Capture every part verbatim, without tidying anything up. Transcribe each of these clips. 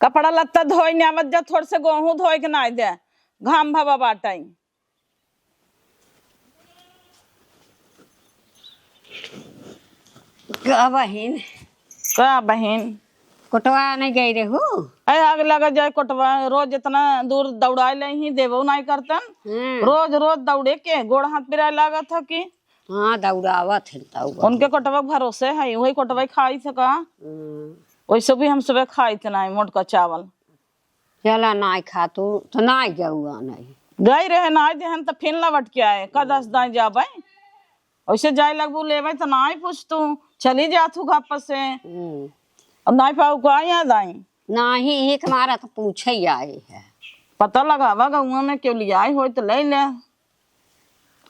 कपड़ा लत्ता धोई ने आवत जा, थोड़ से गोहूँ धोए के नाई दे, घाम भवा बाटई। का बहिन? का बहिन? कोटवा नहीं गई रहू? अरे आग लगा जाए कोटवा, रोज इतना दूर दौड़ाए ले ही देबो नहीं करतन। हम्म। रोज रोज दौड़े के गोड़ हाथ पिराए लागत है कि। हाँ, दौड़ावत है तब। उनके कोटवा के भरोसे है, वही कोटवा खाई थे का। हम्म। वैसे भी हम सुबह खाई थे नहीं मोटका चावल। चला नाई खा तू, तो नाई गौआ नहीं। गई रहे नाई देहन तो फिर लवट के आए, का दस दाई जाबे। वैसे जाए लगबू लेबे तो नाई पूछ तू, चली जात हूँ गप से। हम्म। और नाई पाऊ का याद आई? नाही, एक मारा तो पूछे ही आए है। पता लगावा गौआ में क्यों लियाए होई तो ले ले।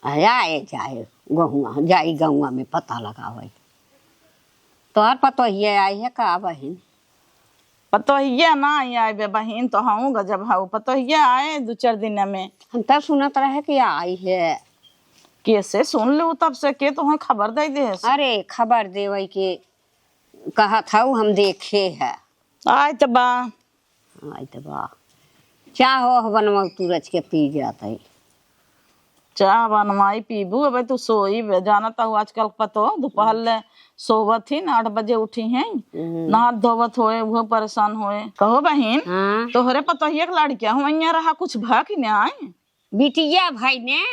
आए जाए गहुआ, जाई गहुआ में पता लगावे। तोहर पतोहिया आई है का बहिन? पतोहिया ना आई आए बे बहिन, तो हूँ गजब हऊ। पतोहिया आए दो चार दिन में। हम तब सुनत रहे कि आई है। कैसे सुन लू तब से, के तुम्हें खबर दे दे है? अरे खबर देवे के कहत हऊ, हम देखे है। आय त बा। आय त बा। चाह ओह बनवाऊ तू रच के पी जात है। चाह बनवाई पीबू, अबे तू सोई बे। जानत हऊ आजकल पतो दोपहर ले सोवत ही न, आठ बजे उठी हैं, हम्म। नहात धोवत होए, उहो परेशान होए। कहो बहिन, हाँ। तोहरे पतोहिया के लड़किया हुआ रहा, कुछ भा कि नहीं आए? बिटिया भाई ने।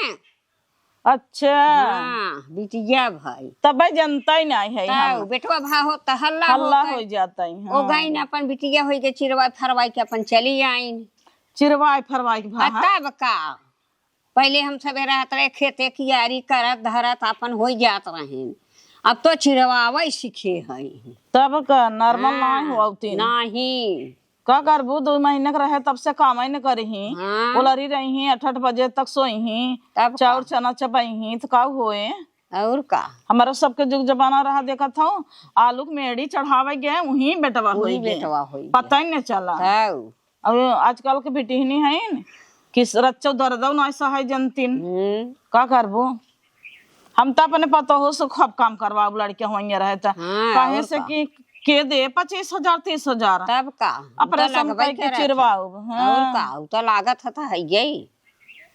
अच्छा। हाँ, बिटिया भाई। तबे जनता ही नहीं है तब हम। बेटवा भा हो त हल्ला हल्ला होता है। हो जाता है, ओ हाँ। गईन अपन बिटिया होई के चिरवाई फरवाई के अपन चली आईन। चिरवाई फरवाई के भा, आ हाँ। तब का? पहले हम सबे रहत रहे खेते कियारी करत धरत अपन होई जात रहेन। अब तो चिरवावे सीखे हैं। तब का normal हाँ, नहीं हो अवतीन। नहीं। का करबू, दो महीना के रहे तब से काम ही न करिही। हाँ। ओलरी रही, आठ आठ बजे तक सोइही, तब का? चाउर चना चबइही, तो का होए? और का? हमारा सबके जुग जमाना रहा, देखत हौ, आलू के मेड़ी चढ़ावे गए, वहीं बेटवा वहीं होई गए। बेटवा होई गए। पता ही न चला। तब। और आजकल के बिटिहनी है न, कि रच्चो दर्दो ना सहाय जनतीन। हम्म। का करबू? हम त अपने पतोहू से खूब काम करवाब, लड़के होइए रहे त। हाँ, काहे और से का? कि के दे पच्चीस हजार, तीस हजार। तब का? उ त ऑपरेशन लगबे करके करत है। चिरवाउब। हाँ। और का? उ त लागत है त है यही।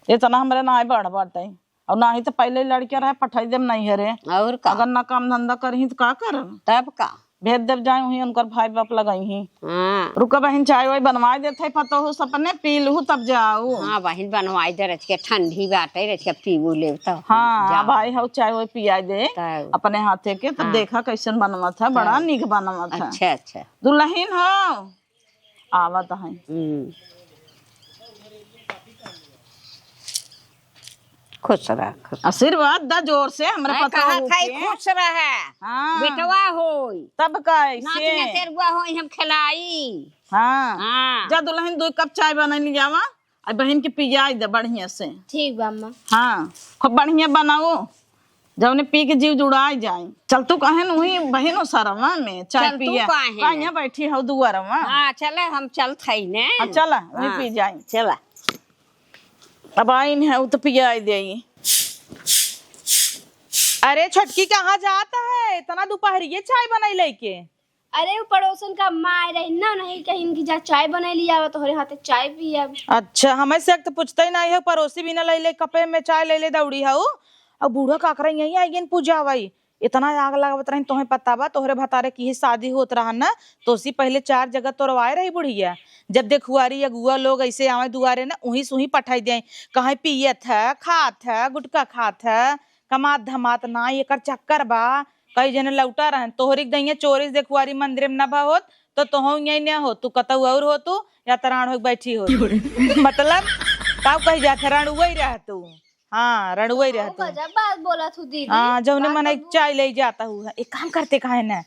इतना हमरे नाई बढ़ बाटे। और नाही त पहले लड़के रहे, पठाई देम नैहरे। और का? अगर ना काम धंधा करही त का करब? तब का? भेज देब जाए, वहीं उनकर भाई बाप लगइही। हाँ। रुका बहिन, चाय वाय बनवाए देत है, पतोहू सपने पी लूहू तब जाऊ। हाँ बहिन, बनवाए दे रच के, ठंडी बाटे रच के, पीबू लेब तब हाँ, जाओ। भाई हऊ चाय वाय पियाए दे तब। अपने हाथे के, तब हाँ। देखा कैसन बनवत है, बड़ा तब। नीक बनवत है। अच्छा, अच्छा। दुल्हन हो, आवत है। हम्म। खुश रह, खुश रह। आशीर्वाद दा जोर से, हमरा अरे, पतोहू कहत है, के। खुश रहे। हाँ। बेटवा होई। तब का ऐसे? नाच नचेरुआ होई, हम खिलाई। हाँ। हाँ। जा दुल्हन, दो कप चाय बना ले जावा, आ बहिन के पियाई दे बढ़िया से। ठीक बा अम्मा। हाँ, खूब बढ़िया बनाओ, जौने पी के जीव जुड़ाई जाए। चल तू काहे न वही बहिनो सरवा में चाय चल तू पिया। काहे न? काहे बैठी हो दुआरवा? हाँ, चले, हम चलत हई ने। हाँ, चला, वही हाँ। पी जाए। चला। अब आइन है, उ तो पियाई देई। अरे छोटकी, कहाँ जात है? इतना दोपहरिये चाय बनाई लेके। अरे, उ पड़ोसन का माय रही ना, नहीं कहीं कि जा चाय बनाई लिया, तोहरे हाथे चाय पियब। अच्छा, हमें से एक तो पूछते ही नहीं है, पड़ोसी भी ना ले ले, कपे में चाय ले ले दौड़ी हऊ। अब बूढ़ा काकरा यहीं आई गइन पूजा भाई। इतना आग लगावत रही, तोहे पता बा, तोहरे भतारे की ही शादी होत रहा ना, तो उसी पहले चार जगह तोड़वाए रही बुढ़िया। जब देखुआरी अगुआ लोग ऐसे आवे दुआरे ना, उहीं से उहीं पठाई दे, कहीं पियत है, खात है, गुटखा खात है, कमात धमात ना, एकर चक्कर बा। कई जने लौटा रहन, तोहरी के दहिया चोरी से देखुआरी मंदिर में ना भा होत, तो तोहू यहीं ना हो, तू कतऊ और हो तू, या त राण हो बैठी हो। मतलब, का कही जात है, रणुआ ही रह तू। हाँ, रणुआ ही रह तू। गजब बात बोला तू दीदी। हाँ, जौने का मने कबू? चाय ले जाता हूँ। एक काम करते काहे ना,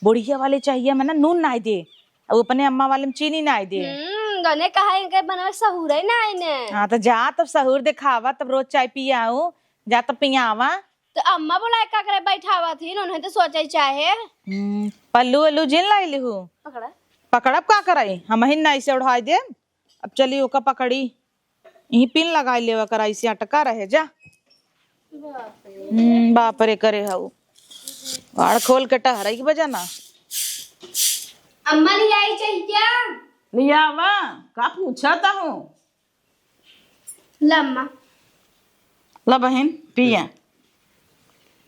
बुढ़िया वाले चाहिए में ना नून ना दे, अब अपने अम्मा वाले में चीनी ना दे। हम्म, गने कहा इनके बनवे सहूरे ना आईने। हाँ, तो जा तब सहूर दिखावा, तब रोज चाय पियाऊ, जा तब पियावा। तो अम्मा बुलाए का करे बैठावा थी, उन्हें तो सोचे चाहे। हम्म, पल्लू अल्लू जिन लाई लिहू। पकड़ा। पकड़ब का कराई, हम ही ना इसे उड़ाई दे। अब चली ओका पकड़ी, यही पिन लगाई लेवा करा, इसे अटका रहे जा। बाप रे। हम्म, बाप रे करे हऊ। वाड़ खोल के टहराई के बजा ना। अम्मा नहीं आई चाहिए क्या? लियावा, का पूछत हूँ? लम्मा। ला बहिन, पिया।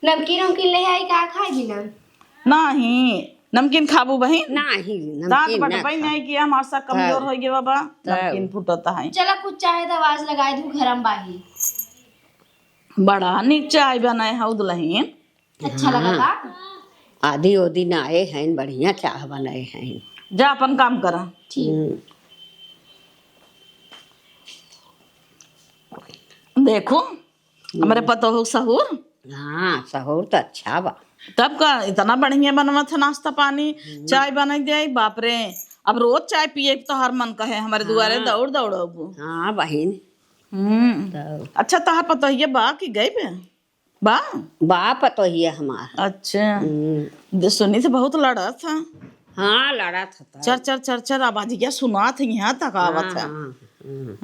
नमकीन उमकीन ले आई का, खाई बिना? नाही, नमकीन खाबू बहिन? नाही, दांत नमकीन ना बटबई खा। नहीं किया, हमार सा कमजोर तब। हो गया बाबा, तब। नमकीन फूटत है। चला कुछ चाहे तो आवाज लगाए दू, गरम बाही। बड़ा निक चाय बनाए हौ दुलहिन। अच्छा लगा हाँ। बा? आदि ओदि ना आए हैं, बढ़िया चाह बनाए हैं। जा अपन काम करा। ठीक। हम्म। देखो, हमरे हम्म। पतोह सहूर। हाँ, सहूर तो अच्छा बा। तब का इतना बढ़िया बनवत है नाश्ता पानी, हम्म। चाय बनाई दे, बाप रे। अब रोज चाय पिए तो हर मन कहे, हमरे दुआरे हाँ। दौड़ दौड़ अबू। हाँ बहिन। हम्म। तब। अच्छा, तहार पतोहिया बा कि गई बे? बा? बा पतोहिया हमार। अच्छा। हम्म। दे-, सुनी से बहुत लड़त है। हाँ, लड़त है तब। चर, चर, चर, चर, आवाज क्या सुनात है, यहाँ तक आवत हाँ, है। हाँ,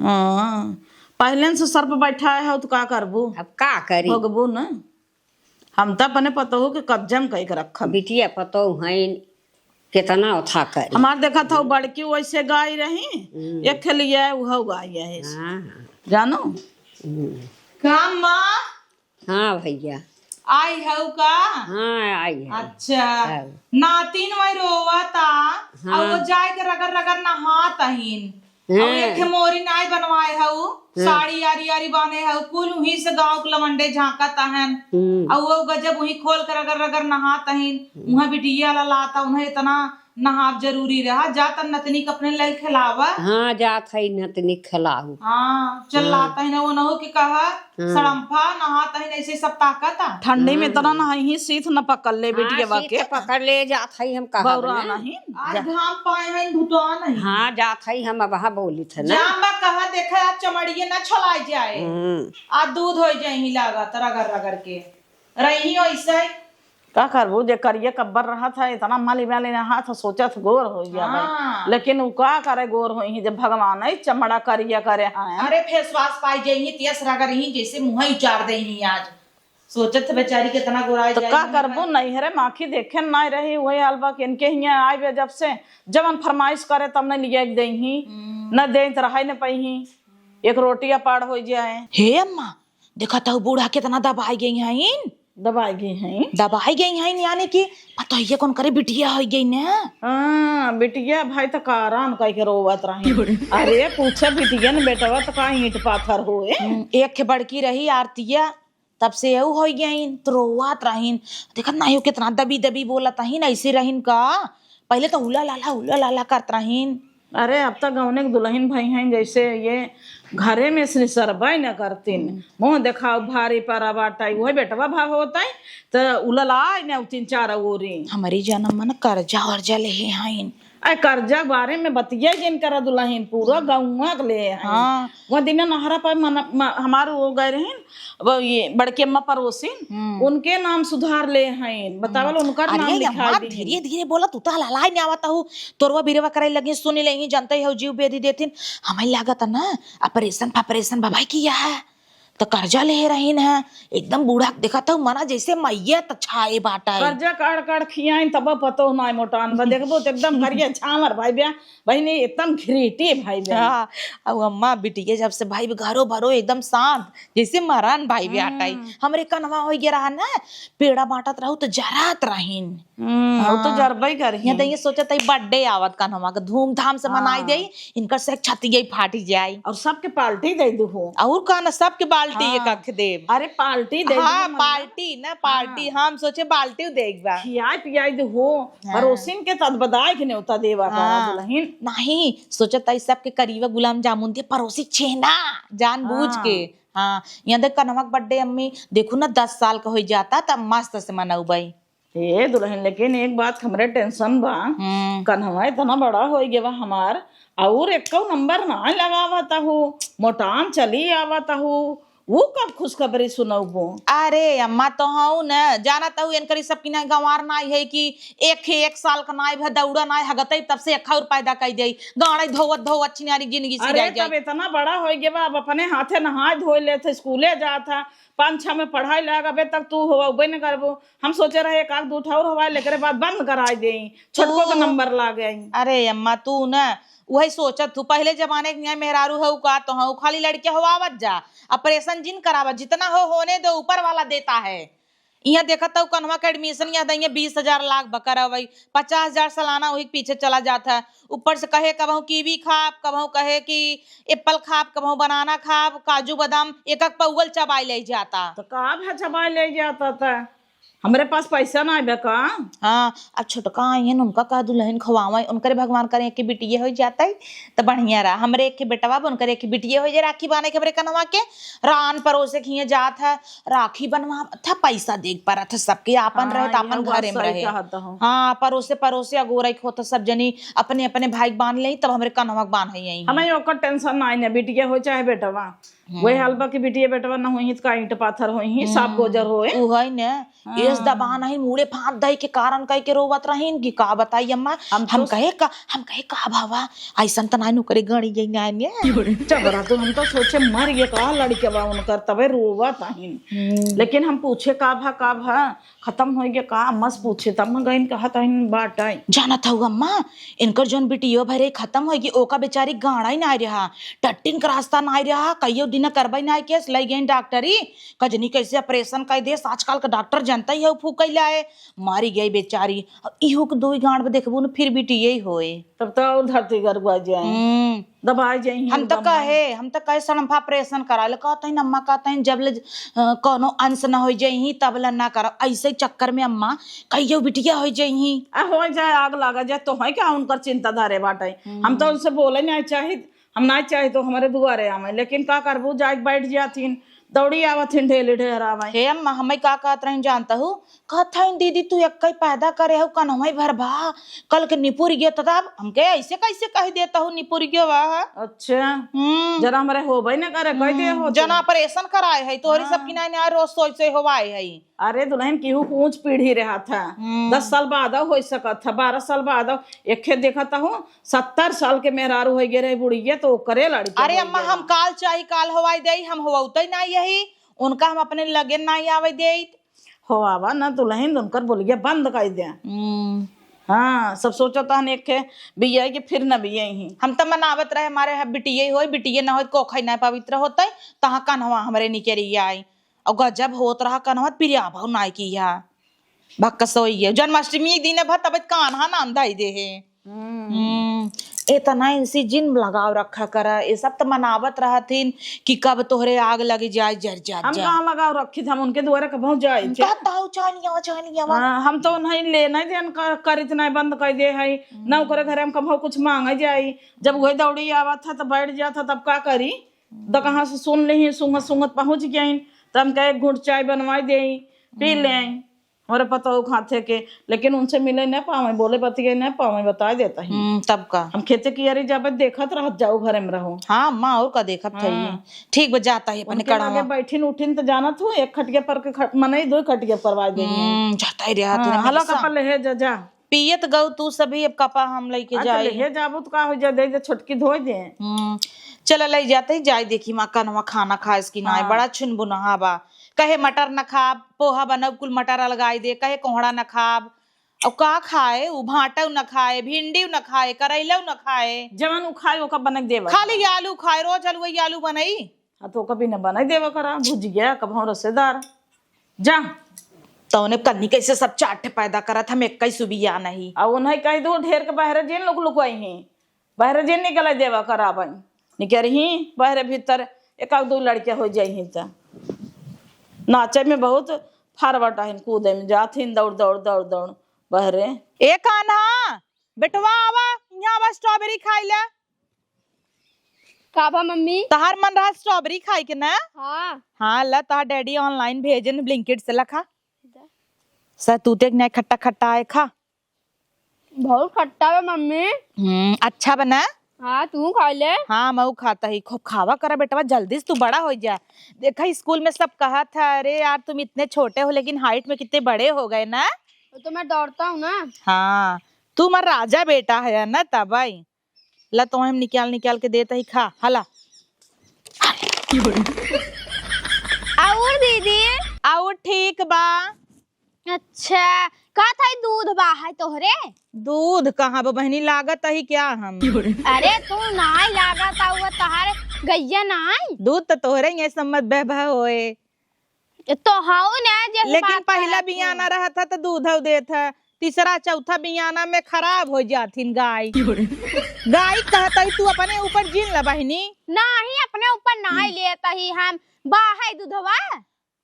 हाँ। हाँ। पहले से सर पे बैठा है, तो का करबू? अब का करी? भोगबू न। हम तो अपने पतोहू के कब्जा में कई के रखब। बिटिया पतोहू हैं, कितना ओथा करी। हमार देखत हौ, बड़की वैसे गाय रही, हम्म। एक खेलिया है, उहौ गाय है। हाँ, हाँ। जानो? हम्म। का माँ? हाँ भैया। आई हौ का? हाँ, आई है। अच्छा। हाँ। नातिन वही रोवा ता, हाँ। और वो जाए के रगड़ रगड़ नहात अहिन। और हाँ। एक ठे मोरी नाई बनवाए हऊ, हाँ। साड़ी आरी आरी बांधे हऊ, कुल उही से गाँव के लवंडे झांकत अहन। हम्म। और वो गजब उही खोल के रगड़ रगड़ नहात अहिन। हम्म। उहाँ बिटिया ला लाता, उन्हें इतना नहाब जरूरी रहा, जा तन नतनी के अपने लइल खेलावा। हाँ, जात है नतनी खेलाऊ। हाँ, चल हाँ। लाता है ना, वो नहु के कहा, हाँ। सड़म्फा नहात है, ऐसे सब ताकत आ। ठंडी में हम्म। इतना नहाई ही, सीत न पकड़ ले हाँ, बिटिया सीत के। पकड़ ले जात है, हम कहा बौरा बने। नहीं। आज जा। घाम पाए हैं, घुटा नहीं। हाँ, जात है, हम अब हाँ बोली थे ना। जाम बा कहा, देखा, आज चमड़िए ना छोलाई जाए। हम्म। आज दूध हो जाए ही लागत, रगड़ रगड़ के। रही हो ऐसे। का करबू, जे करिया कब्बर रहत है, इतना माली माली नहात है, सोचत गोर हो गया भाई। हाँ। लेकिन उ का करे, गोर होई ही, जब भगवान ही चमड़ा करिया करे हैं। अरे, face wash पाई जाई ही, तेस रगड़ ही, जैसे मुँह ही उचार दे ही आज। सोचत है बेचारी कितना गोराई तो जाई का ही करबू, भाई। नैहरे माखी देखे नाई रही, वही हाल बा कि इनके हियाँ आए बे जब से, जवन फरमाइश करे, तब नहीं लिया के दे ही, हम्म। न दे तो रहाई न पाई ही, एक रोटिया पाड़ हो जाए। हे अम्मा, देखत हऊ बूढ़ा केतना दबाई गई हईन। दबाई गई हईन? दबाई गई हईन, यानी कि पतोहिया कौन करे बिटिया होई गई न। हाँ, बिटिया भाई त कारान कह के रोवत रही। अरे, पूछा बिटिया न बेटवा त का ईंट पाथर होए। हम्म, एक खे बड़की रही आरतिया, तब से यहू होई गईन, त रोवत रहीन। देखत नाही हो केतना दबी दबी बोलत रहीन, ऐसे रहीन का? पहिले त हुला लाला, हुला लाला करत रहीन। अरे, अब त गौने के दुलहिन भई हैं, जैसे ये घरे में से निसरबे न करतीन। हम्म। मुँह देखाव भारी परा बाटइ, उहे बेटवा भा होतइ, त उललाइ न उतीन चार ओरी। हमरी जनम मन कर्जा वर्जा लेहे हईन। अरे, कर्जा के बारे में बतिया जिन करा दुलहिन, पूरा हम्म। गौवा के लेहे हईन। हाँ। वो दिन नहरा पर मन, म-, हमार वो गए रहीन, अब ये बड़की अम्मा परोसिन, हम्म। उनके नाम सुधार ले हईन। बतावल, हम्म। उनकर अरे नाम लिखाई अम्मा, दी। धीरे धीरे बोला, तू तो हलालाय नहीं आवत हऊ। तोरवा बिरवा करे लगी, सुन ले ही, जानते हो, जीव बेदी देथिन। हमें लागत है ना, ऑपरेशन फापरेशन बाबा किया है, तो कर्जा ले रहीन है। एकदम बूढ़ा देखत हऊ, मना जैसे मैयत छाए बाटा है। कर्जा काढ़ काढ़ खियाइन, तब पतो ना मोटान बा। देखबो तो एकदम करिया छामर भाई बे। बहिनी, एकदम घिरीटी भाई बहन। हाँ, अब अम्मा बिटिया जब से भाई घरो भरो एकदम शांत, जैसे मरान भाई भी हटाई। हम्म। हमरे कन्हवा होइ गया रहा ना, पेड़ा बांटत रहू तो जरात रहीन। हम्म, हाँ। तो जरबे करही। यहाँ तो ये सोचत है birthday आवत कन्हवा के धूमधाम से मनाई हाँ। देई, इनकर से छतिया फाटी जाई। और सबके पार्टी दे दू हो। और का ना, सबके बाल्टी हाँ। एक अख देब। अरे पार्टी दे हाँ, दू, पार्टी ना, पार्टी। हाँ। हम सोचे बाल्टी देख बा। खियाई पियाई दू हो। हाँ। परोसिन के तद बदाई के न्योता देवा करा हाँ। दुलहिन। नहीं, सोचत आई सबके करीबा गुलाब जामुन दे, परोसी छेना, जानबूझ हाँ। के। हाँ, यहाँ देख कन्हवा के birthday अम्मी, देखू ना दस साल का होइ जाता, तब मस्त से मनउबई। ए दुलहिन, लेकिन एक बात हमरे tension बा, हम्म। कन्हवा इतना बड़ा होइ गया बा हमार, और एको नंबर ना लगावत हू, मोटान चली आवत हू, वो कब खुशखबरी सुनौबो? अरे अम्मा, तो हऊ न, जानत हऊ, इनकरी सब किना गंवार नाई है कि एक, एक साल का नाई भा दौड़ा नाई हगतई, तब से एक और पैदा कई देई। गाड़े धोवत धोवत छिनारी जिंदगी अरे, सिराई जाई। तब इतना बड़ा होइ गया बा, अब अपने हाथे नहाए धोए लेत है, स्कूले जात है, पाँच छह में पढ़ाई लाग, अबे तक तू होबे न करबो। हम सोचे रहे एक आध दू ठौर हवाए, लेकरे बाद बंद कराई देई, छोटको के तू नंबर लाग गई। अरे अम्मा, तू न वही सोचत हूँ, पहले जमाने के यहाँ मेहरारू हो का तो हो, खाली लड़के हो आवत जा, ऑपरेशन जिन करावत, जितना हो होने दो, ऊपर वाला देता है। यहाँ देखत हूँ कन्हवा के एडमिशन यहाँ दइए बीस हजार लाख बकर है, वही पचास हजार सालाना वही के पीछे चला जात है। ऊपर से कहे कबहूँ कीवी खाब, कबहूँ कहे कि एप्पल खाब, कबहूँ बनाना खाब, काजू बादाम, एक एक पौवल चबाई ले जाता। तो का भा चबाई ले जाता था? हमरे पास पैसा ना आवे का? हाँ, अब छोटका आई हैं, उनका का दुल्हन खवावे, उनकरे भगवान करे कि बिटिये हो जाता है, तो बढ़िया रहा। हमरे एक बेटवा बा, उनकरे एक बिटिये हो जाए, राखी बांधे के हमरे कन्हवा के, रान परोसे के हियाँ जात है, राखी बनवा था, पैसा देख पा रहा था, सबके आपन रहे, तो हाँ, आपन घरे में रहे। हाँ, परोसे परोसे अगोरा एक होता, सब जनी अपने अपने भाई के बांध ले, तब हमरे कन्हवा के बांध है यही। हमें ओकर टेंशन ना है, बिटिये हो चाहे बेटवा। वही हाल बा कि बिटिया बेटवा न होई त का ईंट पाथर होई, साफ गोजर होए। उ है ने, एस दबान है, मूड़े फांद दई के कारण कह के रोवत रहीन कि का बताई अम्मा। हम हम तो कहे का, हम कहे का भावा, ऐसन त नाय नु करे गणी गई नाय ने। जबरा तो हम तो सोचे मर गए का लड़के बा उनकर, तबे रोवत आहिन। लेकिन हम पूछे का भा, का भा, खतम होइ गया का? अम्मा से पूछे, तब मैं गइन कहत हइन बाटइ। जानत हऊ अम्मा, इनकर जौन बिटियो भरे खतम होइ गई, ओका बेचारी गाड़ा ही नाय रहा, टट्टिन का रास्ता नाय रहा, कइयो दिन करबइ नाय केस, लइ गइन डॉक्टरी, कजनी कैसे ऑपरेशन कइ देस। आजकल का डॉक्टर जनता ही है, फूकइ लाए, मारी गई बेचारी। अब इहू के दुई गांड में देखबू न, फिर बिटिये ही होए। तब तो और धरती गरुआ जाए। हम्म। दबाए जाइहीं हम त एकदम। कहे, हम त कहे सड़म्फा ऑपरेशन करा ले, कहत हइन अम्मा, कहत हइन जब ले, अ, कौनो अंश न होइ जाइहीं, तब ले ना करब। ऐसे चक्कर में अम्मा कहियो बिटिया होइ जाइहीं। आ, होइ जाए, आग लागा जाए, तो है क्या उनकर चिंता धरे बाटे। हम्म। हम तो उनसे बोले नहीं चाहित, हम नहीं चाहित तो हमरे दुआरे आवे, लेकिन का करबू, जाए बैठ जाथिन, दौड़ी आवथिन ढेले ढेर आवे। हे अम्मा, हमें का कहत रही जानत हऊ, कहत हइन, "दीदी, तू एक्कई पैदा करे हऊ, कन्हवई भर बा, कल के निपुर गया तो तब।" हमके ऐसे कैसे कह देत हऊ निपुर गया बा? अच्छा। हम्म। जरा हमरे होबे न करे, कह दे हम्म, होते। जना ऑपरेशन कराए है, तोहरी हाँ। सब किनारे निहार रोज सोई सोई होवाए है। अरे दुल्हन, केहू के ऊंच पीढ़ी रहा था। हम्म। दस साल बाद हो सकत था, बारह साल बाद। एखे देखत हूँ, सत्तर साल के मेहरारू होइ गए रहे बुढ़िया, तो ओकरे लड़के अरे होइ अम्मा, गए हम रहा। काल चाही काल होवाई देई, हम होवतई ना यही, उनका हम अपने लगे ना आवे देई। हो आवा ना दुल्हन, उनकर बोलिया बंद कर दे। हम्म। हाँ, सब सोचत हन एक खे बियाई के फिर न बियाई ही। हम त मनावत रहे हमारे यहाँ बिटिये होई, बिटिये ना होई, कोखई ना पवित्र होतई, तहाँ कन्हवा हमरे निकरी आई। और गजब होत रहा कन्हवा, पिरिया भाव नाई की है। भक्कसोई है। जन्माष्टमी दिन भर तब कान्हा नाम धई दे है। हम्म। हम्म, एतना इनसे जिन लगाव रखा करा, ये सब त मनावत रहथिन कि कब तोहरे आग लगी जाए, जर जात हम जा। कहाँ लगाव रखी थे, हम उनके दुआरे कबहूँ जाई थे। कहत हऊ, "चाय लियावा, चाय लियावा।" हाँ, हम तो उन्हें ले नहीं देन कर, करित नहीं बंद कर दे है, ना ओकरे घरे हम कबहूँ कुछ मांगे जाई। जब वही दौड़ी आवत था तो बैठ जात था, तब का करी? तो कहाँ से सुन ली, सूंघत सूंघत पहुँच गई, तो हम कहे, "एक घूंट चाय बनवाई दे, पी ले।" हमरे पतोह खाते के, लेकिन उनसे मिले न पावे, बोले बतिये न पावे, बता देता ही। हम्म, तब का? हम खेते कियारी जाबे, देखत रहत जाऊ, घरे में रहो। हाँ, अम्मा, और का देखत है ये? हाँ। ठीक बा, जाता ही अपने उनके लगे कढ़ावा। बैठिन उठिन त जानत हो, एक खटिया पर के ख-, मनई दो खटिया परवाए देंगे। हम्म, जाता ही रहा हाँ, तू हला हमेशा। कपल है, जा, जा। पियत गऊ तू सभी, अब कपा हम लेके अच्छा, जाई। ले जाबू त का हो जा, दे दे, छोटकी धोए दे। हम्म, चला ले जाते ही जाई, देखी माँ कन्हवा खाना खाएस कि नाय, हाँ। बड़ा छुनबुनहा बा। कहे मटर न खाब, पोहा बनब, कुल मटर अलगाई दे, कहे कोहड़ा न खाब। और का खाए, उ भांटव न खाए, भिंडी न खाए, करैलव न खाए। जवन उ खाए, ओका बनक देवा खाली करा। आलू खाए, रोज हलुआ आलू बनई। हाँ, तो ओका बिना बनई देवा करा, भुजिया, कबहूँ रसेदार। जा। तौने कन्नी कैसे सब चार ठे पैदा करत, हम इक्कीस सुबिया नहीं। आ उन्हें कह दो, ढेर के बहरे जिन लुक लुक आई हैं। बहरे जे निकले देवा कराबन, निकरही बहरे भीतर, एक आध दो लड़के हो जाइही त। नाचे में बहुत forward हन, कूदे में जाथिन, दौड़, दौड़, दौड़, दौड़, बहरे। ए कान्हा, बेटवा आवा, यहाँ आवा, strawberry खाई ले। का बा मम्मी? तहार मन रहा strawberry खाई के ना? हाँ। हाँ, ला, तहार daddy online भेजन Blinkit से, ला खा। सतूते के नहीं, खट्टा खट्टा आए, खा। बहुत खट्टा बा मम्मी। हम्म, अच्छा बना? हाँ, तू खा ले। हाँ, मऊ खाता ही। खूब खावा करा बेटवा, जल्दी से तू बड़ा हो जा। देखा, स्कूल में सब कहा था, "अरे यार, तुम इतने छोटे हो, लेकिन height में कितने बड़े हो गए ना।" वो तो मैं दौड़ता हूँ ना। हाँ, तू हमार राजा बेटा है ना, तबई। ला, तो हम निकाल निकाल के देता ही, खा, हला। और दीदी? और ठीक बा। अच्छा, का थाई दूध बा है तोहरे? दूध कहाँ बा बहिनी, लागत ही क्या हम? अरे तू नाई लागत हुआ तोहर गैया नाई। दूध तो तोहरे ही है, सम्मत बहबह होए। तो हाउ ना, जैसे लेकिन बात पहिला करत बियाना है। रहत है तो दूध हउ देत है, तीसरा चौथा बियाना में खराब हो जाथिन गाय। गाय कहत ही तू अपने ऊपर जिन ल बहिनी। नहीं, अपने ऊपर नाई लेत ही हम, बा है दूधवा।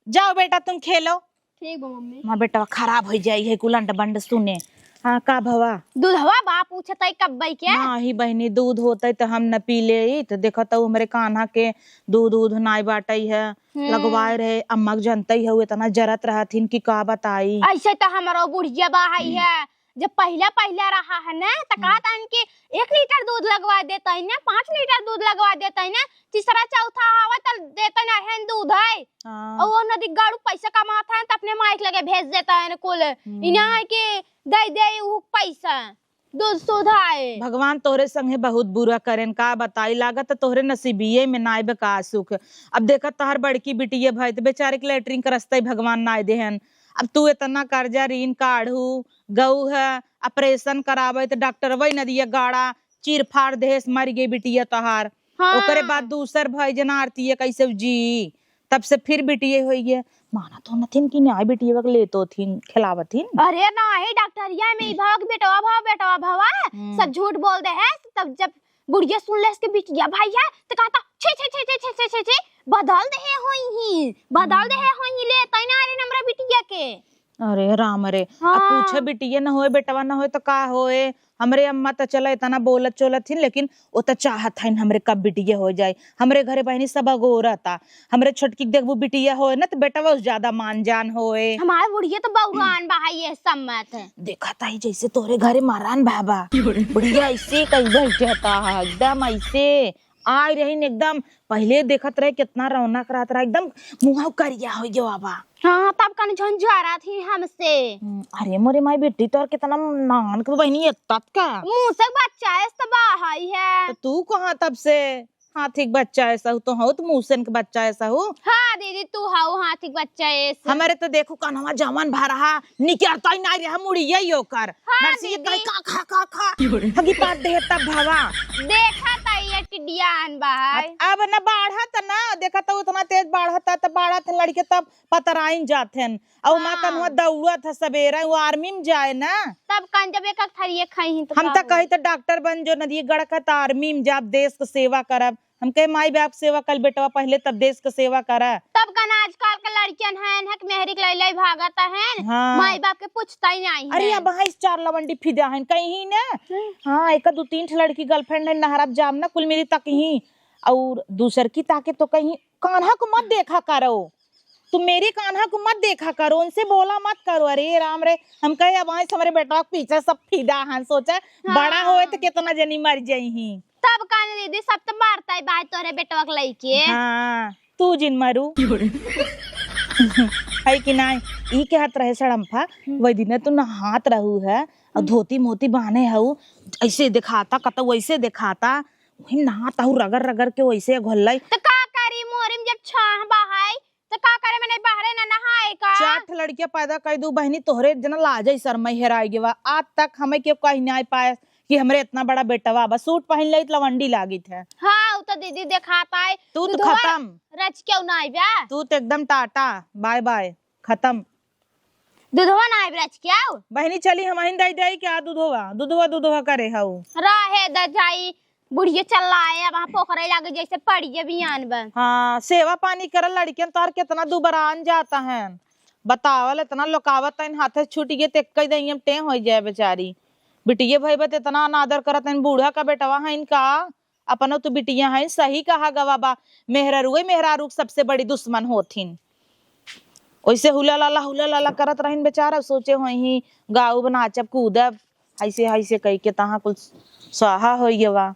जाओ बेटा, तुम खेलो। ठीक बा मम्मी। हमार बेटवा खराब हो जाई है, कुलंड बंड सुने। हाँ, का भवा? दूधवा बा पूछत है कब्बई के? नाही बहिनी, दूध होतै त हम न पी लेइत। देखत हऊ हमरे कान्हा के दूध, दूध नाई बाटै है। हम्म। लगवाए रहे, अम्मा के जनतै हऊ, इतना जरत रहथिन कि का बताई। ऐसे त हमरो बुढ़िया बा है, हम्म। है। जब पहिला, पहिला रहा है ना, त हम्म। कहत हन कि एक लीटर दूध लगवा देतै ना, पाँच लीटर दूध लगवा देतै ना, तीसरा चौथा आवा त देतै ना, हेन दूध है। हाँ। और वो नदी गाड़ू पैसा कमात है, त अपने माई के लगे भेज देत है ना कुल। हम्म। इन्हें है कि दे दे उ पैसा, दूध सुधाए। भगवान तोहरे संगे बहुत बुरा करेन, का बताई, लागत तोहरे नसीबिये में नाय बा का सुख। अब देखत तोहर बड़की बिटिया भाई, त बेचारे के लेटरिन के रस्ता ही भगवान नाय देहन। अब तू इतना कर्जा ऋण काढ़ू, गऊ है, ऑपरेशन करावे, त डॉक्टर वही नदिया गाड़ा चीर फाड़ देहेस, मर गई बिटिया तोहार। हाँ। ओकरे बाद दूसर भाई जना आरती है, कैसे जी? तब से फिर बिटिये होई गए। माना तो नथिन कि न्याय बिटिये के लेतो थिन, खिलावथिन। अरे नाही, डॉक्टरिया में ई भाव कि बेटवा भाव, बेटवा भावा, हम्म। सब झूठ बोल दे है। तब जब बुढ़िया सुन ले इसके बिटिया भाई है, तो कहता, "छी, छी, छी, बदल दे है होई ही, बदल दे है होई ही, लेतै ना रे हमरा बिटिया के।" अरे राम रे, अब हाँ। पूछे बिटिया न होए, बेटवा न होए, तो का होए? हमरे अम्मा त चला इतना बोलत चोलत हिन, लेकिन वो त चाहत हइन हमरे कब बिटिया हो जाए। हमरे घरे बहिनी सब अगोरता। हमरे छोटकी के देखबू बिटिया होए ना त बेटवा से ज्यादा मान जान होए। हमार बुढ़िया त बउरान बा है ये सब मत। देखत ही जैसे तोरे घरे मरान बाबा। बुढ़िया ऐसे कई बैठता है, एकदम ऐसे आए रहिन एकदम, पहिले देखत रहे कितना रौनक रहत रहा, एकदम मुँह करिया हो गया बाबा। हाँ, तब कन झंझारत ही हमसे। हम्म, अरे मोरे माई बेटी, तोर कितना नान के बहिनी एतात का? मुँह से बच्चा है, सब हाई है। तो तू कहाँ तब से हाथी के बच्चा है सहू? तो हऊ तो मूसन के बच्चा है सहू। हाँ दीदी, तू हऊ हाथी के बच्चा है सहू। हमरे तो देखू कनवा जवान भा रहा, निकरता ही नाई रहा मुड़िया ही ओकर। हाँ, नरसिया दीदी। कहे, "का खा, का खा?" हगी पात देहे तब भवा। देखा त ये टिड्डियान बा है। अब न बाढ़त न, देखा त उतना तेज बाढ़त है, त बाढ़त है लड़के तब पतराइन जात हैं। और माँ हाँ। कन्हुआ दौड़त है सबेरा, वो आर्मी में जाए ना। तब कन जब एक एक थरिये खाई हैं तो हम का त कही होई? त डॉक्टर बन जो नदी गड़क है त आर्मी में जाब, देश के सेवा करब। हम कहे, "माई बाप के सेवा कल बेटवा पहिले, तब देश के सेवा करा।" तब कन आजकल के लड़कियन हैं, हक मेहरी के लई लई भागत हैं, हाँ। माई बाप के पूछता ही नहीं अरे, है। अब हाँ, इस चार लवंडी फिदा हैं, कहीं ना। हम्म। हाँ, एक दू तीन ठे लड़की गर्लफ्रेंड है, नहरब जाम ना, कुल मिली तक ही। और दूसर की ताके तो कहीं, "कान्हा को मत देखा करो, तुम मेरे कान्हा को मत देखा करो, उनसे बोला मत करो।" अरे राम रे, हम कहे, "अब आए हमारे बेटवा के पीछे सब फिदा हैं, सोचा हाँ। बड़ा होए तो कितना जनी मर जाई ही।" तब कान दीदी, सब तो मारता है बाय तोरे बेटवा के लइके। हाँ, तू जिन मारू। है कि नाई? ई कहत रहे सड़म्फा, हम्म। वही दिन तू नहात रहू है, और हम्म। धोती मोती बांधे हऊ, ऐसे दिखाता, कतौ ऐसे दिखाता, वही नहात हऊ रगड़ रगड़ के वैसे घोल लाई। तो का करी, मोरी में जब छाह बहाई, तो का करे, मने बाहरे ना नहाए का? चार ठे लड़कियां पैदा कर दू बहिनी, तोहरे जना लाजै शरमै हेराई गेवा। आज तक हमें केहू कही नाई पाए कि हमरे इतना बड़ा बेटवा बा। सूट पहिन ले त लवंडी लागित है। हाँ, उ तो दीदी देखात है। तू तो दूधवा खत्म। रच के नाई बा। तू तो एकदम टाटा, बाय बाय, खत्म। दूधवा नाई बा रच के। बहिनी चली हम अहिन दई दई क्या दूधवा, दूधवा, दूधवा करे हऊ। रहे द जाई। बुढ़िया चल आए, अब वहाँ पोखरे लागे जैसे पड़िए बियान बा। हाँ, सेवा पानी करल लड़कियन तोहर कितना दुबरान जाता है। बतावल, इतना लोकावत तैन हाथे छूट गए, ते कई दहियम टें हो जाए बेचारी। बिटिये भई बा, ते इतना अनादर करत तैन, बूढ़ा का बेटवा है इनका, अपनो तो बिटिया है, सही कहा गवा बा, मेहरारुए मेहरारू के सबसे बड़ी दुश्मन होथिन। ओइसे हुला लाला, हुला लाला करत रहिन बेचारा, सोचे होई ही गाउब, नाचब, कूदब, ऐसे, ऐसे कही के तहाँ कुल स्वाहा होई गवा।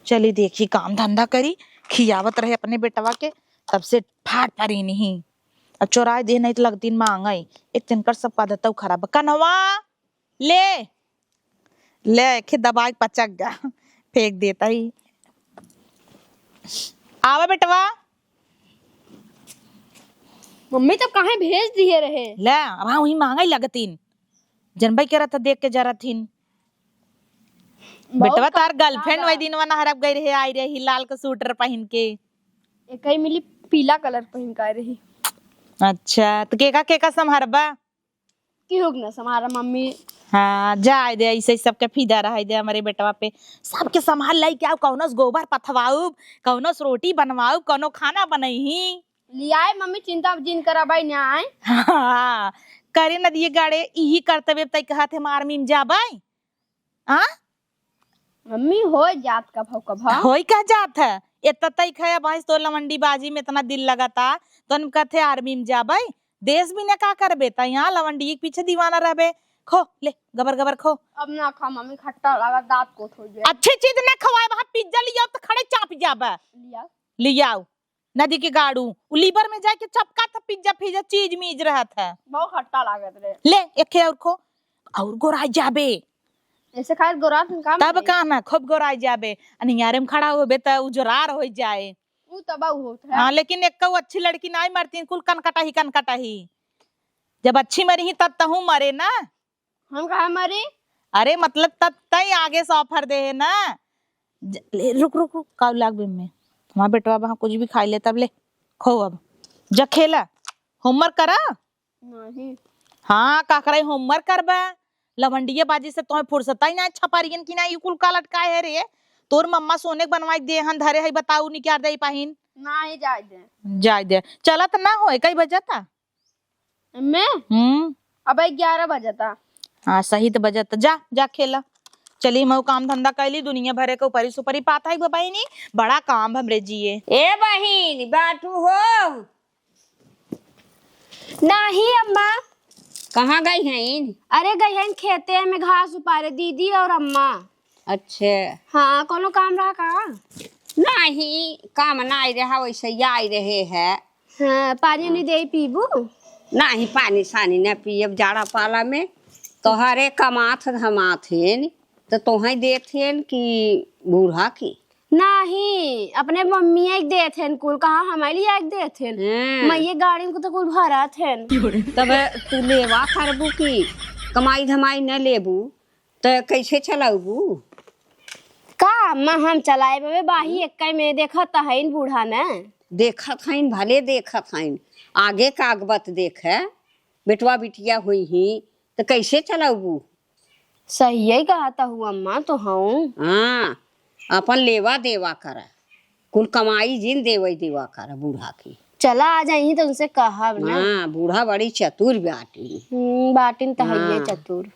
चली देखी, काम धंधा करी, खियावत रहे अपने बेटवा के, तब से फाट परी नहीं। अब चोराए दे नहीं तो लगतीन मांगई। एक तिनकर सब आदतौ खराब। कन्हवा, ले, ले, खे दबाई पचक गा, फेंक देता ही। आवा बेटवा। मम्मी तब काहे भेज दिए रहे? ले, अब हाँ, वही मांगे लगतीन। जनबई करत ह, देख के जरत हिन। बहुत बेटवा तार खराब girlfriend है। वही दिन वना हरप गई रहे, आई रही लाल का सूटर पहिन के। एकई मिली पीला colour पहिन के आई रही। अच्छा, तो केका केका संभारबा? केहू के ना संभारा मम्मी। हाँ, जाए दे, ऐसे ही सबके फिदा रहे दे हमरे बेटवा पे। सबके संभाल लाई क्या, कौनो से गोबर पथवाउब, कौनो से रोटी बनवाउब, कौनो खाना बनई ही। लियाए मम्मी, चिंता जिन करा बाई, ना आए। हाँ, करे न दिए गाड़े, इही करतबे तई कहत है हम army में जाबाई। आ? मम्मी, हो जात कभौ कभौ। होई का जात है? एतना तई खाया भैंस तो लवंडी बाजी में एतना दिल लगाता, तो हम कहते army में जाबाई। देश भी ने का करबे, त यहाँ लवंडी के पीछे दीवाना रहबे। खो, ले, गबर गबर खो। अब ना खा मम्मी, खट्टा लगा, दांत कोथ हो जाए। अच्छी चीज ना खवाए, वहाँ pizza लियाओ तो खड़े चाप जाबे। लिया। लियाओ। नदी के गाड़ू, उ liver में जाके चपका था, pizza फिज्जा चीज मीज रहत है। बहुत खट्टा लागत रहे। ले, एक और खो, और गोराई जाबे। ऐसे खाए गोरात में काम तब नहीं। का ना, खूब गोराई जाबे। अनियारे में खड़ा होबे त उजरार हो जाए। उ तब होत है। हाँ, लेकिन एक अच्छी लड़की नाई मरती, कुल कनकटा ही कनकटा ही। जब अच्छी मरी ही तब तहू मरे ना। हम काहे मरी? अरे मतलब तब तई आगे से offer दे है ना। ज-, ले, रुक, रुक, रुक, काऊ लाग बे में। हमार बेटवा वहाँ कुछ भी खाई ले, तब ले, खो अब। जा खेला, homework करा। नहीं। हाँ, का करे, homework करबा। लवंडिया बाजी से तोहे फुर्सत ही ना, छपारियन की ना, ई कुल का लटकाए है रे। तोर मम्मा सोने के बनवाई दे हन, धरे है, बताऊ, निकार दे पाहिन। नहीं, जाए दे। जाए दे। चलत ना होए, कई बजता? मैं? हम्म। अब ग्यारह बजता। हाँ, सही त बजता। जा, जा खेला। चली, मऊ काम धंधा कैली, दुनिया भरे के ऊपरी सुपरी पात है बहिनी, बड़ा काम हमरे जिए। ए बहिन, बाटू हो? नाही अम्मा। कहाँ गई हैं? अरे गई हैं खेते में घास उपारे, दीदी और अम्मा। अच्छे। हाँ, कोनो काम रहा का? नाही, काम नाही रहा, वैसे ही आई रहे है। हाँ, पानी उनी दे पीबू? नाही, पानी सानी न पियब जाड़ा पाला में। तोहरे कमात धमात हेन, त तोहई देत हेन कि बूढ़ा की? नाही, अपने मम्मी एक देत हेन कुल, कहाँ हमारे लिए एक देत हेन। हम्म। मैं ये गाड़ी में तो कुल भरत हेन। तब तू लेवा करबू की कमाई धमाई न लेबू? त कैसे चलाउबू? का अम्मा, हम चलाए बबे बाही एक्के में, देखत त हईन बूढ़ा न। देखत हईन, भले देखत हईन, आगे कागबत देखे, बेटवा बिटिया हुई ही, त कैसे चलाउबू? सही ही कहत हऊ अम्मा, तो हूँ। हाँ, अपन लेवा देवा करा। कुल कमाई जिन देवई देवा कर बूढ़ा की। चला आ जाई त उनसे कहब ना। हाँ, बूढ़ा बड़ी चतुर बाटी। हम्म, बाटिन त हइये हाँ। चतुर।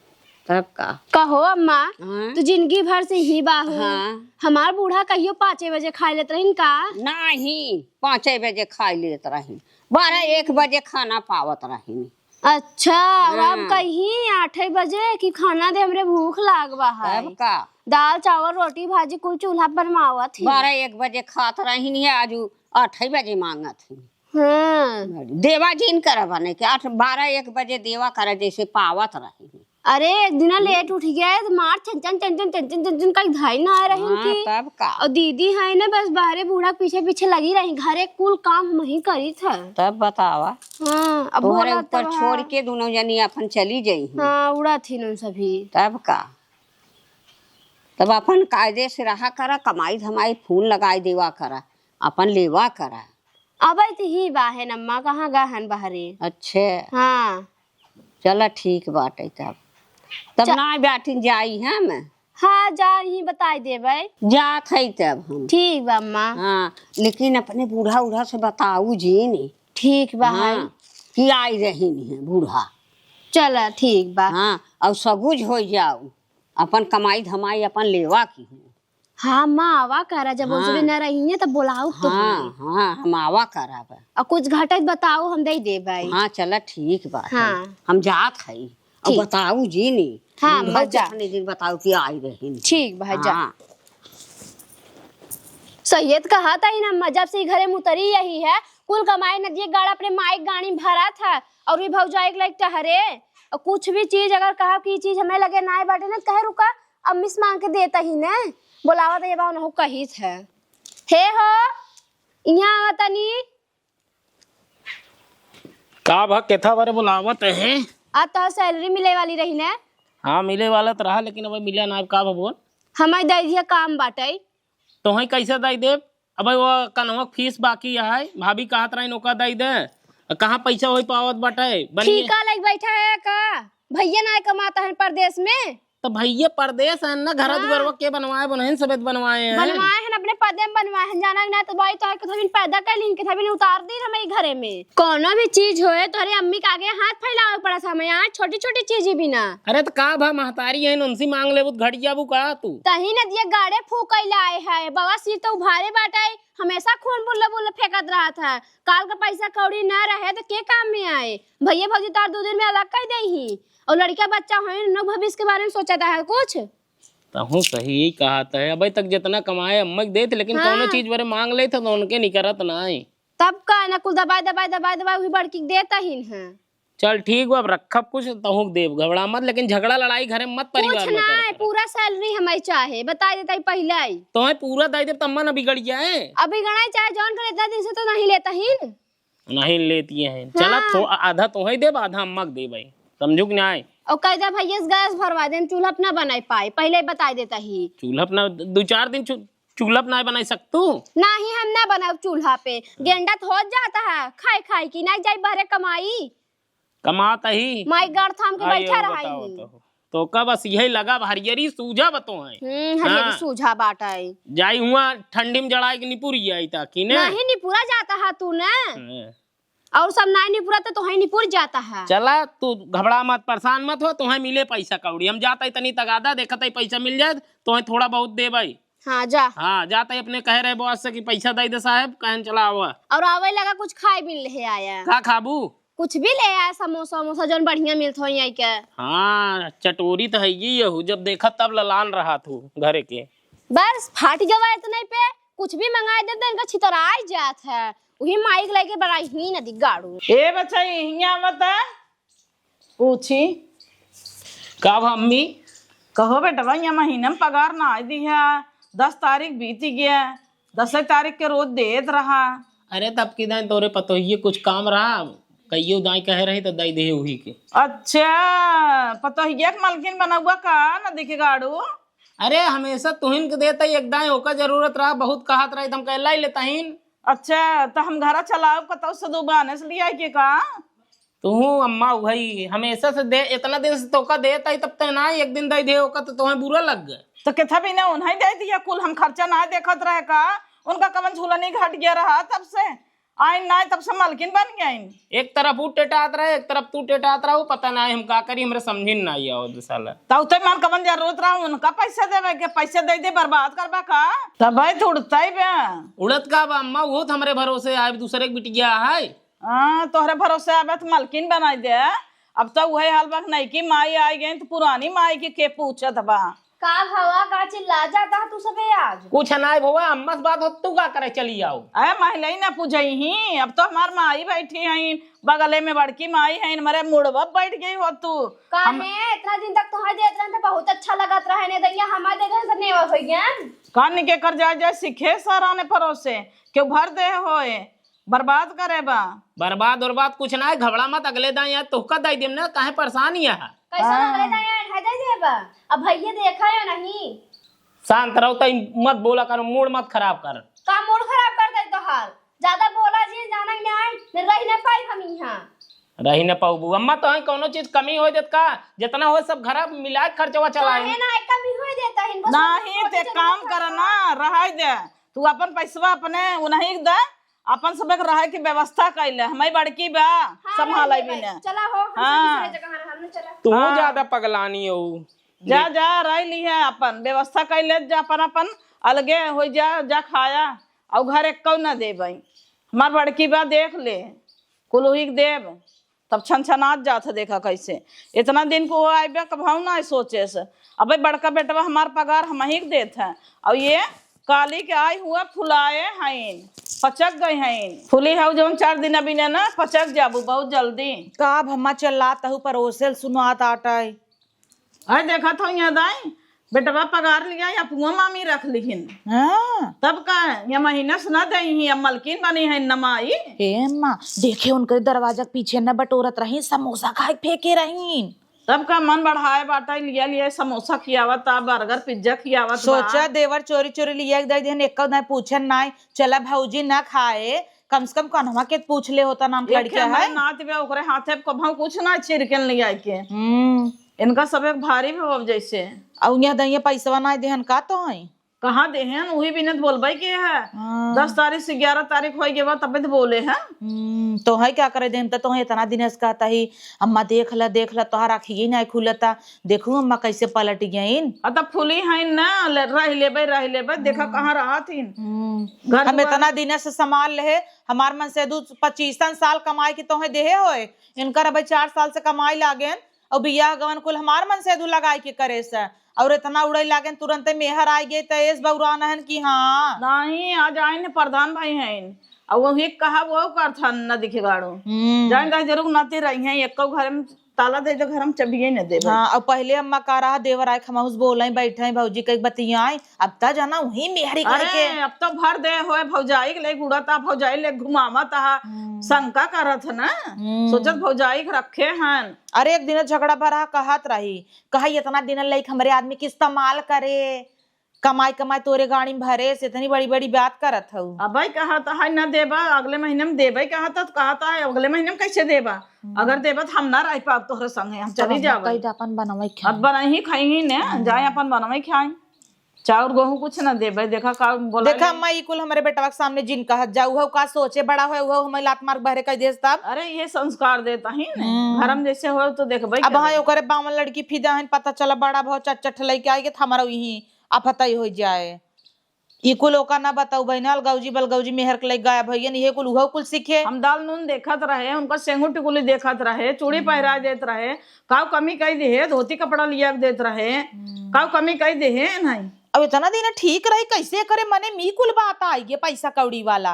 तब का? कहो अम्मा, हाँ? तू जिंदगी भर से ही बाहू। हाँ। हमार बूढ़ा कहियो पाँचे बजे खाई लेत रहिन का? नाही, पाँचे बजे खाई लेत रहिन, बारह एक बजे खाना पावत रहिन। अच्छा, और आप हाँ। कहीं आठे बजे कि खाना दे, हमरे भूख लाग बा है। तब का? दाल, चावल, रोटी, भाजी कुल चूल्हा पर बनवावत ही। बारह एक बजे खात रहिन है, आज आठे बजे मांगत ही। हाँ। देवा जिन कर बने के आठ, बारह एक बजे देवा कर जैसे पावत रहिन। अरे, एक दिना लेट उठ गया है, तो मार चन चन, चन चन, चन चन, चन चन, कहीं धाई ना आ रही हाँ, उनकी। तब का? और दीदी है ना, बस बाहरे बूढ़ा पीछे पीछे लगी रही, घरे कुल काम हम ही करी था। तब बतावा। हाँ, अब तोहरे बोला ऊपर तब छोड़ हाँ। के दोनों जनी अपन चली जाई हैं। हाँ, उड़ा थी उन सभी। तब का? तब अपन कायदे से रहा करा, कमाई धमाई फोन लगाई देवा करा, अपन लेवा करा। अब तो ही बा है नम्मा, कहाँ गहन बहरे? अच्छे। हाँ। चला ठीक बाटे तब। तब चा- ना बैठिन जाई हम। हाँ, जा ही बताई देबै। जात है तब हम। ठीक बा अम्मा। हाँ, लेकिन अपने बूढ़ा उढ़ा से बताऊ जी ने। ठीक बा हाँ, है। कि आई रही नहीं है बूढ़ा। चला ठीक बा। हाँ, और सगुज हो जाऊ, अपन कमाई धमाई अपन लेवा की हूँ। हाँ, अम्मा आवा करा, जब हाँ। उसमें न रही है तो बोलाऊ तो हाँ, हमें। हाँ, हम आवा करब। और कुछ घटत बताओ, हम दे देबै। हाँ, चला ठीक बा। हाँ। हम जात हई। अब ठीक। बताऊ जी नी। हाँ, हम अम्मा, जा। अपने दिन बताऊ कि आई रही। ठीक बा, जा। हाँ। सैयद कहा था ही ना, अम्मा, जब से ई घरे में उतरी यही है, कुल कमाई नदिए गाड़ा अपने माई के गाड़ी में भरा था, और भी भौजाई के लायक टहरे, और कुछ भी चीज अगर कहा कि ई चीज हमें लगे ना बाटे ना, तो कहे, "रुका, अम्मी से मांग के देता ही ने।" बोलावा तो ये बा उनहु कहित है, "हे हो, यहाँ आवा तनी।" का भा, केथा बरे बुलावत है? आज तोहर salary मिले वाली रही ना? हाँ, मिले वाला तो रहा, लेकिन अब मिला ना। अब का भा बोल? हमारे दे दिया काम बाटे। तोहई कैसे दे देब? अब वो कनवा फीस बाकी है, भाभी कहत रही ओका दे दे। कहाँ पैसा होई पावत बाटे? बनिए। ठीका लग बैठा है का? भैया ना कमाता है परदेश में? तो भैया परदेश है ना, घर हाँ। दुआरवा के बनवाए, बनहिन समेत बनवाए हैं। बनवाए हैं, अपने पदे में बनवाए हैं, जाना कि ना तो भाई तोहर के थबिन पैदा कर लीन, के थबिन उतार दीन हमें ई घरे में। कोनो भी चीज होए, तोहरे अम्मी के आगे हाथ फैलावे पड़ा था हमें, आज छोटी-छोटी चीज ही बिना। अरे तो का भा महतारी है, उनसे मांग लेबू तो घट जाबू का तू? तही न दिया गाड़े फूकैला आए है, बाबा सिर तो उभारे बाटे, हमेशा खून बुल्ला बुल्ला फेंकत रहत है। काल का पैसा कौड़ी ना रहे तो के काम में आए? भैया भौजी तार दो दिन में अलग कर दे ही। और लड़का बच्चा होई, उन लोग भविष्य के बारे में सोचा था है कुछ? तहूँ सही ही कहा था, अबे तक जितना कमाए अम्मा के देत, लेकिन हाँ। कौनो चीज बरे मांग लेत तो उनके निकरत ना है। तब का ना कुल दबाए, दबाए, दबाए, दबाए वही बड़की के देता ही है। चल ठीक बा, अब रखब कुछ तहूँ के देब, घबरा मत, लेकिन झगड़ा लड़ाई घरे में मत परिवार कुछ में ना करे है, करा। पूरा salary हमें चाहे, बता देता ही पहले ही। तो है पूरा दे देब, तम्मा ना बिगड़ जाए। अब बिगड़ाई चाहे जौन करे, इतना दिन से तो नहीं लेता ही न। नहीं लेती है। चला, हाँ। थो-, आधा तोहई देब, आधा अम्मा के देब भाई। समझू कि नाई? और कह दे भैया से गैस भरवा दे, चूल्हा पे ना बनाई पाए, पहले ही बता देता ही। चूल्हा पे ना, दो चार दिन चू-, चूल्हा पे ना बनाई सकतू? नहीं, हम ना बनाब चूल्हा पे। गेंडा तो हो जाता है, खाई खाई की नहीं जाई बहरे कमाई। कमाता ही। माई गाड़ थाम के हाँ, बैठा ये रहा बताओ ही। तो। तो का बस यही लगा, अब हरियरी सूझा बतो है। हम्म, हरियरी हाँ। सूझा बाटा है। जाई हुआ ठंडी में जड़ाई के निपुर जाई ताकि ने। नहीं निपुरा जाता है तू ने। हाँ। और सब नहीं निपुरा तो तोहे निपुर जाता है। चला तू घबरा मत, परेशान मत हो, तोहे मिले पैसा कौड़ी। हम जाता ही तनी तगादा, देखता ही पैसा मिल जाए, तोहे थोड़ा बहुत देबै। हाँ, जा। हाँ, जाता ही अपने कहे रहे बॉस से कि पैसा दे दे साहब, कहन चला आवा। और आवे लगा कुछ खाए भी ले आया। का खाबू? कुछ भी ले आया, समोसा वमोसा जौन बढ़िया मिलत हो यहाँ के। हाँ, चटोरी तो है ही यहू, जब देखा तब ललान रहा तू घरे के। बस फाट गवा इतने पे, कुछ भी मंगाए दे तो इनका छितराई जात है, वही माइक लेके बड़ा ही नदी गाड़ू। ए बच्चा, हियाँ आवत है, पूछी। का भा अम्मी? कहो बेटवा, ये महीना में पगार ना आई दी है, दस तारीख बीती गया, दस तारीख के रोज देत रहा। अरे तब की दाई तोरे पतोहिए कुछ काम रहा, कहियो दाई कहे रही तो दई दे उही के। अच्छा, पतोहिया के मलकिन बनौबा का ना दिखे गाड़ू? अरे हमेशा तुहिन के देता ही एक दाई ओका जरूरत रहा, बहुत कहत रही तो हम कहला ही लेता ही। अच्छा, तो हम घरा चलाओ पतौ से दो बाने से लिया के का? तू अम्मा वही हमेशा से दे, इतना दिन से तोका देत आई, तब ते ना एक दिन दे दे ओका तो तुम्हें बुरा लग गए। तो किथा भी ना उन्हें दे दिया, कुल हम खर्चा ना देखत रहे का? उनका कवन झूलनी घट गया रहा तब से आइन ना, तब से मलकिन बन गए। एक तरफ उ टेटात रहे, एक तरफ तू टेटात रहा, पता ना हम का करी, हमरे समझिन ना आया वो साला। तब ते मन कवन जरूरत रहा उनका पैसा देवे के, पैसा दे दे बर्बाद करबा का? तब भाई तो उड़ता ही बे। उड़त का बा अम्मा, वो तो हमरे भरोसे आए, दूसरे के बिटिया है। हाँ, तोहरे भरोसे आबे तो मलकिन बनाई दे। अब तो उहे हाल बा, नईकी माई आई गई तो पुरानी माई के के पूछत बा। का भवा, का चिल्ला जाता है तू सबे आज? कुछ नाई भवा, अम्मा से बात हो, तू का करे चली आओ। अरे महलई ना पूछई ही, अब तो हमार माई बैठी हैं बगले में, बड़की माई हैं, मरे मुड़वा बैठ गई हो तू। का हम है, इतना दिन तक तोहर देत रहन तो बहुत अच्छा लगत रहे ने, दैया हमार देत रहन तो नेवा हो गया। कान के कर जाए जाए सीखे सराने परोसे, क्यों भर दे होए। बर्बाद करे बा। बर्बाद उर्बाद कुछ ना है, घबरा मत, अगले दाई यार तोहका दे देम ना, काहे परेशान ही है? कैसा हाँ। अगले दाई यार है दे देबा? अब भैया देखा है नहीं। शांत रहो, तई मत बोला करो, मूड मत खराब कर। का मूड खराब कर दे तोहार? ज्यादा बोला जी, जाना ही नहीं, नहीं रह ना पाई हम यहाँ। रही न पाऊबू अम्मा, तो है कोनो चीज कमी हो देत का? जितना हो सब घर मिला के खर्चवा चलाए। काहे ना एक कमी हो देता है, बस नहीं, थोड़ी ते जरूरत काम है। कर ना, रहाई दे। तू अपन पैसवा अपने उन्हीं के दे, अपन सब एक रहे की व्यवस्था कैले, हमारी बड़की बा, हाँ, संभाले रह भी ले ना। चला हो, हम हाँ। सब दूसरे जगह रहल, चला। तू हाँ। ज्यादा पगलानी हो। जा, देख। जा, रह ली है अपन, व्यवस्था कैले जा, अपन, अपन अलगे हो जा, जा खाया, और घर एक ना देबै। हमार बड़की बा, देख ले, कुल उही के देब। तब छनछनात जात है, देखा कैसे। इतना दिन को वो आइबे, कबहू ना सोचे से। अबे बड़का बेटवा हमार पगार हमही के देत है, और ये काली के आई हुआ फुलाए हईन, पचक गई हईन। फूली हऊ जौन चार दिन अभी ने ना, पचक जाबू बहुत जल्दी। का अब हम्मा चिल्लात हऊ, परोसेल सुनात आटै। अरे देखत हो यहाँ दाई, बेटवा पगार लिया या पुआ मामी रख लिहिन। हाँ। तब का, या महीना से ना देइ ही, अब मलकिन बनी है न माई। हे अम्मा, देखे उनके दरवाजा के पीछे न बटोरत रही, समोसा खाए फेंके रही। तब का मन बढ़ाए बाटा, लिया लिया समोसा खियावत, आ बर्गर पिज्जा खियावत बा। सोचा देवर चोरी चोरी लिया के दे देहन, एको ना पूछन नाई, चला भौजी ना खाए, कम से कम कन्हवा के पूछ ले होता नाम एक खड़ी के हमारे है। नात बे ओकरे हाथे कभौ कुछ ना छिरकन लिया के। हम्म। इनका सब एक भारी भी हो जैसे। अउ यहाँ दइया पैसवा ना देहन का तो है? कहाँ देहन? उही बिनत बोलबे के है। हाँ। दस तारीख से ग्यारह तारीख होई गए बा, तबे तो बोले हैं। हम्म, तो है क्या करे देहन, तो, तो है इतना दिन से कहता ही, "अम्मा देख ला, देख ला, तोहार आँखिये ना खुलता, देखू अम्मा कैसे पलट गईन।" आ तब फूली है ना, ले, रह लेबे, रह लेबे, देखा हम्म। कहाँ रहत हिन। हम्म। घर हम दुआर इतना दिन से संभाल ले, हमार मन से दू पच्चीसन साल कमाई के तोहे देहे होए, इनकर अबे चार साल से कमाई लागेन, अउ बियाह गवन कुल हमार मन से दू लगाई के करे से, अउर इतना उड़े लागेन, तुरंते मेहर आइ गए, त एस बौरान हन कि हाँ। नहीं, आज आइन प्रधान भाई हैं, अउ वही कहा वो करथन न दिखे गाड़ो। हम्म। जाइन रह जरूर नाते रही हैं, एको घर में ताला दे दे, घर में चबिये न देबे। हाँ, अउ पहले अम्मा का रहा, देवर आए, खमहुस बोले, बैठे, भौजी के बतियाए, अब त जाना वही मेहरी अरे, करके। अब तो भर दे होए भौजाई के ले उड़त आ, भौजाई ले घुमावत आ, हम्म। शंका करत है ना, हम्म। सोचत भौजाई के रखे हन। अरे, एक दिन झगड़ा भरा कहत रही, कहा, "इतना दिन लइक हमरे आदमी के इस्तेमाल करे, कमाई कमाई तोरे गाड़ी में भरे से इतनी बड़ी बड़ी बात करत हऊ।" अबे कहत है न देबा, अगले महीने में देबे कहत है, तो कहत है, "अगले महीने में कैसे देबा? हम्म। अगर देबा तो हम ना रह पाब तोहरे संगे, हम चली अब जाबे।" कही, "अपन बनवे अब खाए।" बनाई खाई ने, हम्म। जाए अपन बनवे खाए।" चाउर गेहूं कुछ ना देबे, देखा का बोला देखा ले। अम्मा, ई कुल हमरे बेटवा के सामने जिन कहत जा, उहो का सोचे, बड़ा होए, उहो हमें लात मार बहरे कह देस तब। अरे, ये संस्कार देता ही ने। हम्म। घर में जैसे होए तो देखबे अब हाँ, करबे। ओकरे बावन लड़की फिदा हन, पता चला बड़ा भाव चट चट लइके आइगे, त हमारा यही आफतई हो जाए। ई कुल ओका ना बताऊ बहिना, अलगौजी बलगौजी मेहर के लइके गायब होइगन, इहे कुल उहो कुल सीखे। हम दाल नून देखत रहे, उनका सेंगू टिकुली देखत रहे, चूड़ी हम्म। पहिरा देत रहे, काऊ कमी कई दिहे, धोती कपड़ा लिया के देत रहे, हम्म। काऊ कमी कई दिहे, नहीं। अब इतना दिन ठीक रही, कैसे करे मने मी कुल बात आइगे पैसा कौड़ी वाला।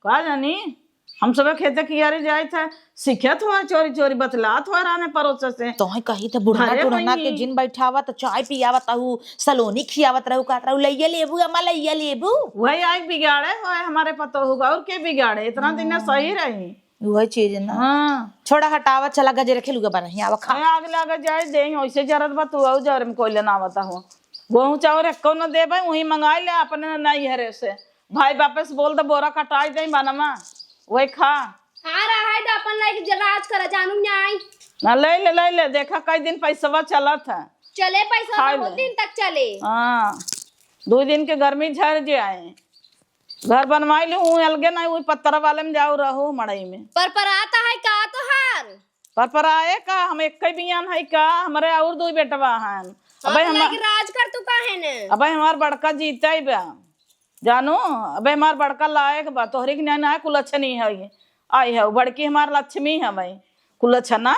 का जानी, हम सब खेते कियारे जाए थे, सीखत हुआ चोरी चोरी बतलात हुआ राने परोस से। तोहे कही त बुढ़ना घरे टुढ़ना के पहिनी। जिन बैठावत, चाय पियावत रहू, सलोनी खियावत रहू, कहत रहू, "लइया लेबू अम्मा, लइया लेबू?" वही आए बिगाड़े हुआ हमारे पतोहू का, और के बिगाड़े? इतना दिन हम्म। सही रही। वही चीज ना। हाँ। छोड़ा, हटावा, चला गजरे खेलुआ बना ही, आवा खा। अरे, आग लगा जाए दे, वैसे जरत बा, तू आऊ जरे में कोई लेना आवता हो। गेहूं चाउर एको न देबे, वही मंगाई ले अपने नैहरे से। भाई बापे से बोल दे, बोरा कटाई दे बनवा, वही खा। हाँ, रहा है तो अपन लाइफ जरा आज करा, जानू न्याय। ना, ले ले, ले ले, देखा कई दिन पैसवा चलत है। चले पैसा खाए बहुत ले। दिन तक चले। हाँ, दो दिन के गर्मी झर जाए। घर बनवाई लू, ऊ अलगे नहीं, ऊ पत्थर वाले में जाओ, रहो मड़ई में। पर पर आता है का तोहार? पर पर आए का, हम एक ही बियान है का, हमरे और दो बेटवा हैं। अबे हम हम लाइक राज कर तू काहे ने? अबे हमार बड़का जीते बा, जानू, अबे हमार बड़का लायक बा, तोहरे के ना, ना कुलछनी है, आई है, बड़की हमार लक्ष्मी है भाई, कुलछना।